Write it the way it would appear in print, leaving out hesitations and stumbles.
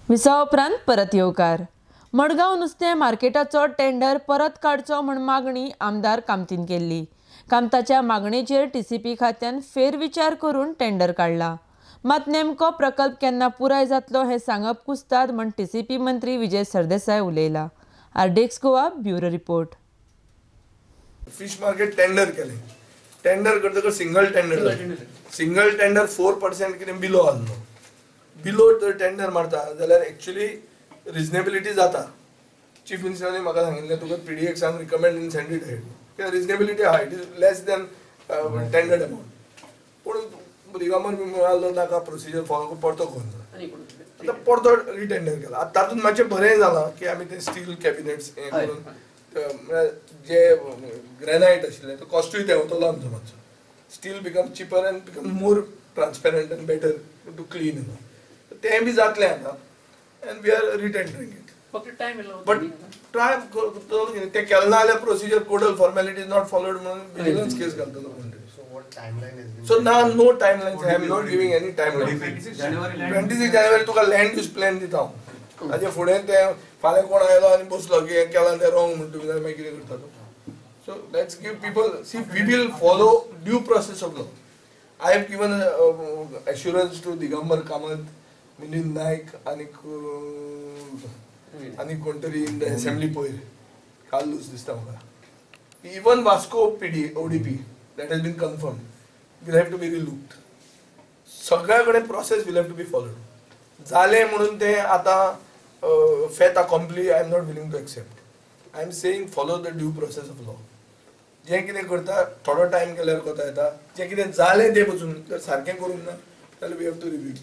विसा उपरांत परत येवकार. मडगांव नुस्तें मार्केटाचो टेंडर परत काडचो म्हूण मागणी आमदार कामतीन केल्ली. कामताच्या मागणेचेर टीसीपी खात्यान फेरविचार करून टेंडर काडला. मात नेमको प्रकल्प केन्ना पुराय जातलो हें सांगप कुस्ताद म्हूण टीसीपी मंत्री विजय सरदेसाय उलयला. RDX Goa bureau report. Fish market tender केलें. टेंडर करतकच सिंगल टेंडर जालें. सिंगल टेंडर 4% कितें बिलो आहलो. बिलो जर टेंडर मारता जाल्यार एक्चुअली रिजनेबिलिटी जाता. चीफ मिनिस्टरांनी म्हाका सांगिल्लें तुका पीडीएक्सान recommend and send it ahead. कित्याक रिजनेबिलिटी आहा, it is less than tendered amount. पूण दिगंबर बी म्हणालो नाका प्रोसिजर फॉलो परतो करून आतां परतो रिटेंडर केला. आतां तातूंत मातशें बरें जालां की आमी ते स्टील कॅबिनेट्स हें करून म्हळ्यार जे ग्रेनायट आशिल्लें तो कॉस्टूय देंवतलो आमचो मातसो. Steel become cheaper and become more transparent and better to clean. तें बी जातलें आतां and we are retendering it. But try करतलो कितें तें केलें ना जाल्यार procedure codal formality is not followed म्हणून विजिलन्स केस घालतलो कोण तरी. So now no timelines. I am not giving any timeline. 26 January तुका लँड यूज प्लॅन दिता हांव. ताजे फुडें तें फाल्यां कोण आयलो आनी बसलो की हें केलां तें रॉंग म्हणटा तुमी जाल्यार मागीर कितें करता तूं. So let's give people, see, we will follow due process of law. I have given assurance to Digambar Kamat, Milind Naik आनीक आनी कोण तरी इन the assembly पयर कालूच दिसता म्हाका. Even Vasco PD ODP that has been confirmed will have to be relooked. सगळ्या कडेन process will have to be followed. जालें म्हणून तें आतां fait accompli I am not willing to accept. I am saying follow the due process of law. जें कितें करता थोडो टायम गेल्यार कोता येता. जें कितें जालें तें पसून जर सारकें करूंक ना जाल्यार we have to review.